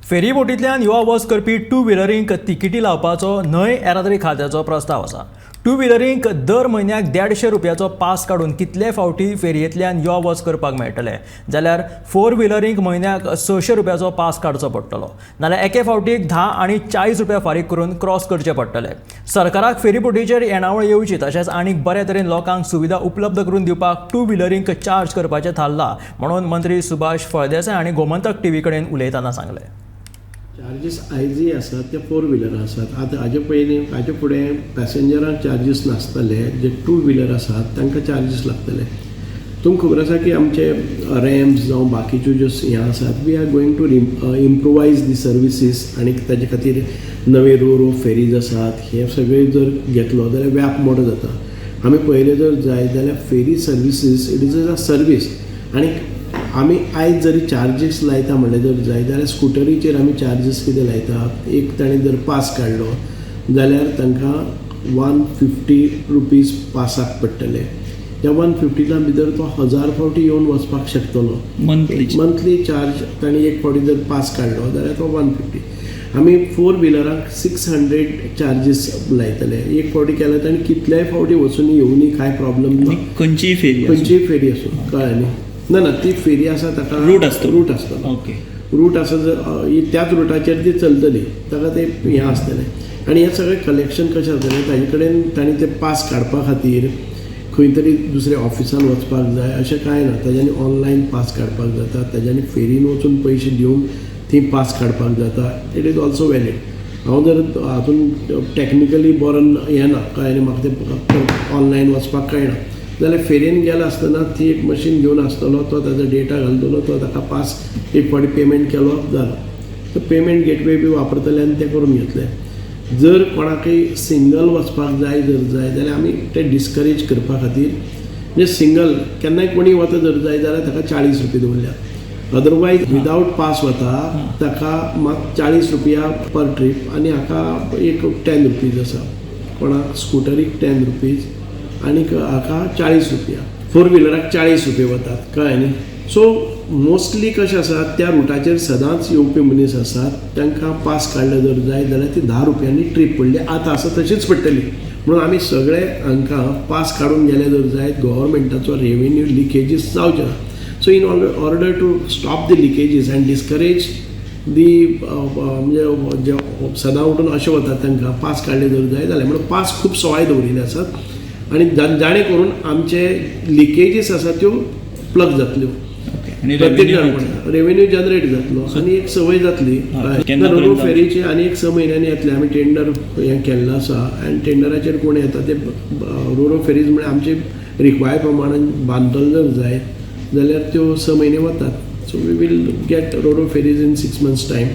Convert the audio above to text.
फेरीबोटींतल्यान यो वच करपी टू व्हिलरींक तिकेटी लावपाचो न्हंय येरादारी खात्याचो प्रस्ताव आसा. टू व्हिलरींक दर म्हयन्याक 150 रुपयाचो पास काडून कितले फावटी फेरयेंतल्यान यो वच करपाक मेळटलें, जाल्यार फोर व्हिलरींक म्हयन्याक 600 रुपयाचो पास काडचो पडटलो. नाल्यार एके फावटीक 10 आनी 40 रुपया फारीक करून क्रॉस करचे पडटले. सरकाराक फेरीबोटीचेर येणावळ येवची तशेंच आनीक बरे तरेन लोकांक सुविधा उपलब्ध करून दिवपाक टू व्हिलरींक चार्ज करपाचें थारलां म्हणून मंत्री सुभाष फळदेसाय हांणी गोमंतक टीव्ही कडेन उलयतना सांगलें. चार्जीस आयजय आसात ते फोर व्हिलर आसात. आतां हाजे पयलीं, हाजे फुडें पॅसेंजरांक चार्जीस नासतले. जे टू व्हिलर आसात तांकां चार्जीस लागतले. तुमकां खबर आसा की आमचे रॅम्प्स जावं बाकीच्यो ज्यो हें आसात, we are going to improvise the services आनी ताजे खातीर नवे रो रो फेरीज आसात. हे सगळे जर घेतलो जाल्यार व्याप मोठो जाता. आमी पळयलें जर जायत जाल्यार ferry services, it is a service आनी आमी आयज जरी चार्जीस लायता म्हणलें जर जायत जाल्यार स्कुटरीचेर आमी चार्जीस कितें लायता? एक ताणें जर पास काडलो जाल्यार तांकां 150 रुपीज पासाक पडटले. त्या 150च्या भितर तो 1000 फावटी येवन वचपाक शकतलो. मंथली? Monthly charge. ताणें एक फावटी जर पास काडलो जाल्यार तो 150. आमी फोर व्हिलरांक 600 चार्जीस लायतले. एक फावटी केल्यार ताणें कितल्याय फावटी वचून येवनी, कांय प्रॉब्लम ना. आनी खंयचीय फेरी आसूं. खंयचीय फेरी आसूं, कळ्ळें न्ही? ना ना, ती फेरी आसा ताका रूट आसतलो. रूट आसतलो. रूट आसा जर त्याच रुटाचेर ती चलतली, ताका ते हें आसतलें. आनी हें सगळें कलेक्शन कशें जातलें? ताजे कडेन तांणी ते पास काडपा खातीर खंय तरी दुसऱ्या ऑफिसान वचपाक जाय अशें कांय ना. ताज्यांनी ऑनलायन पास काडपाक जाता, ताज्यांनी फेरीन वचून पयशे दिवन ती पास काडपाक जाता. It is also valid. हांव जर हातून टॅक्निकली बरो हें ना, कळ्ळें न्ही? म्हाका तें ऑनलायन वचपाक कळना जाल्यार फेरयेन गेला आसतना ती एक मशीन घेवन आसतलो, तो ताजो डेटा घालतलो, तो ताका पास एक फावटी पेमेंट केलो, जालो. तो पेमेंट गेटवे बी वापरतले आनी तें करून घेतले. जर कोणाकय सिंगल वचपाक जाय जर जाय जाल्यार आमी ते डिस्करेज करपा खातीर, म्हणजे सिंगल केन्नाय कोणी वता जर जाय जाल्यार ताका 40 रुपया दवरल्या. अदरवायज विदावट पास वता ताका मात 40 रुपया पर ट्रीप आनी हाका एक 10 रुपीज आसा. कोणाक स्कुटरीक 10 रुपीज आनीक हाका 40 रुपया, फोर व्हिलराक 40 रुपया वतात, कळ्ळें न्ही? सो मोस्टली कशें आसा, त्या रुटाचेर सदांच येवपी मनीस आसात, तांकां पास काडले जर जाय जाल्यार ती 10 रुपयांनी ट्रीप पडली. आतां आसा तशीच पडटली. म्हणून आमी सगळे हांकां पास काडून गेले जर जायत, गोवोरमेंटाचो रेवेन्यू लिकेजीस जावचे ना. So in order to stop the leakages and discourage the म्हणजे जे सदां उठून अशें वतात तांकां पास काडले जर जाय जाल्यार म्हणून पास खूब सवाय दवरिल्ले आसात आनी जाणे करून आमचे लिकेजीस आसा त्यो प्लग जातल्यो. आनी प्रत्येक रेवेन्यू रेवेन्यू जनरेट जातलो आनी एक संवय जातली. केन्ना रो पर्यंत? फेरीची आनी एक 6 म्हयन्यांनी येतले. आमी टेंडर हें केल्लो आसा आनी टेंडराचेर कोण येता ते रो रो फेरीज म्हळ्यार आमचे रिक्वायर प्रमाणे बांदतलो जर जायत जाल्यार त्यो 6 म्हयने वतात. So we will get ro-ro ferries in 6 months time.